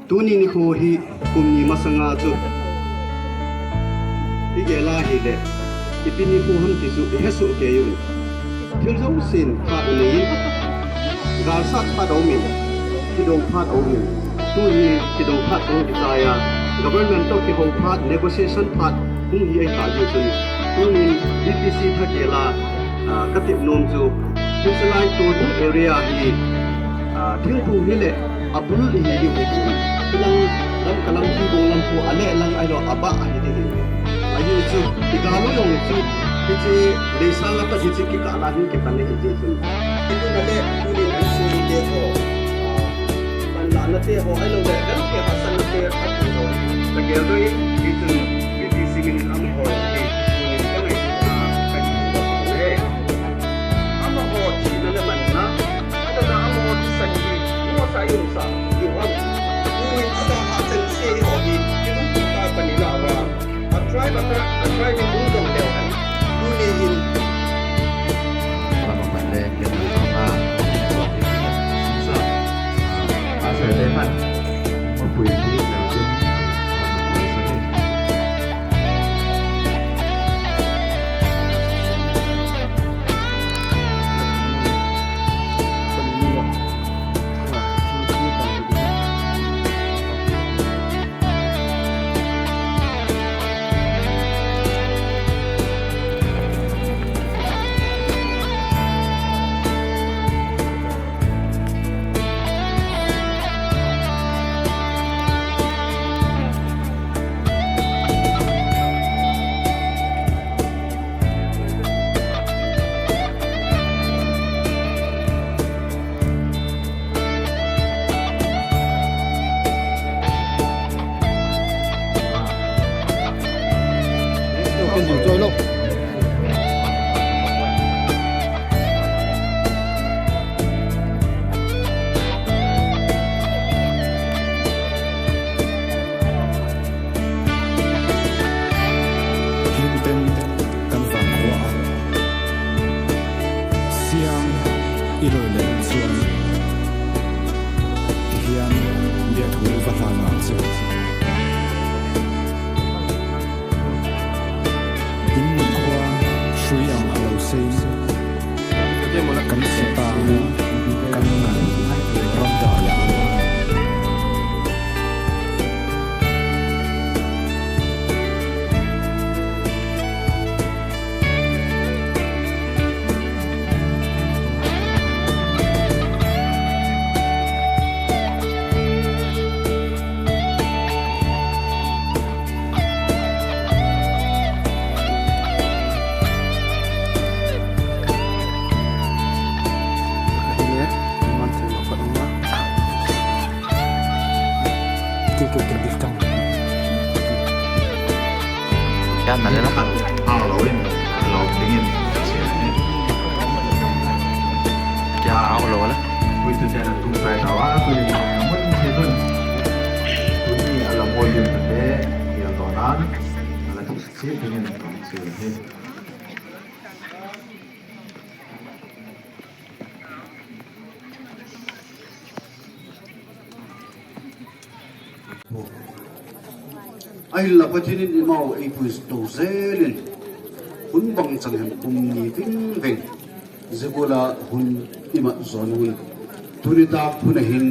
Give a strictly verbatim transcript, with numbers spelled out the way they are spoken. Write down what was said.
Tuni nikhua hi kum ni masang a chu i gel a hileh, ipi nikhua ham ti chu i he suk kei un. Thil zosia'n phat a nei in, gâlsat phat a um in, kido phat a um in, tuni kido phat hung kichai a, government tawh kiho phat, negotiation phat hung hi ahi ta hi chun, tuni'n VPC thak gel a, ka tep nuam chu, Hinselai Tuadung area hi, thingphung hileh a bul hi hi um, hilang, Lamka lampi bung lam khu a leh lang ahilo a bah ahi ding hi. Ahi chu, i gâl u jong chu, hiche, leisâng a pat hiche kikâl a hin kipan ahi ti chun, hichun a leh tuni'n an suante haw, panlanate haw ahiloleh lampi haksatnate a tu haw, ka gel doi in, hichun VPC min in amahaw hi, tuni'n ka ngaituana ka hi u a le, amahaw thina le manna, a dana amahaw thisan hi, amahaw sa i umsa diu ham. Tuni'n a ta hahchan sia hi haw hi, i lungthim ta panina ua, a tribe a ta, a tribe in hung dong leu hen. Tuni hin, Hinten kan vang khua a siang i loi leh chuan, i hian biak thu va hlan a che. In khua hrui ang a lo sei, kan sitang kan ngai ram dai a. Ahinla Pathian in eimau ei pui to zel in, hun bangchang hem kum ni ving veng, zia gual a hun i mat zaw un, tuni tak hun a hin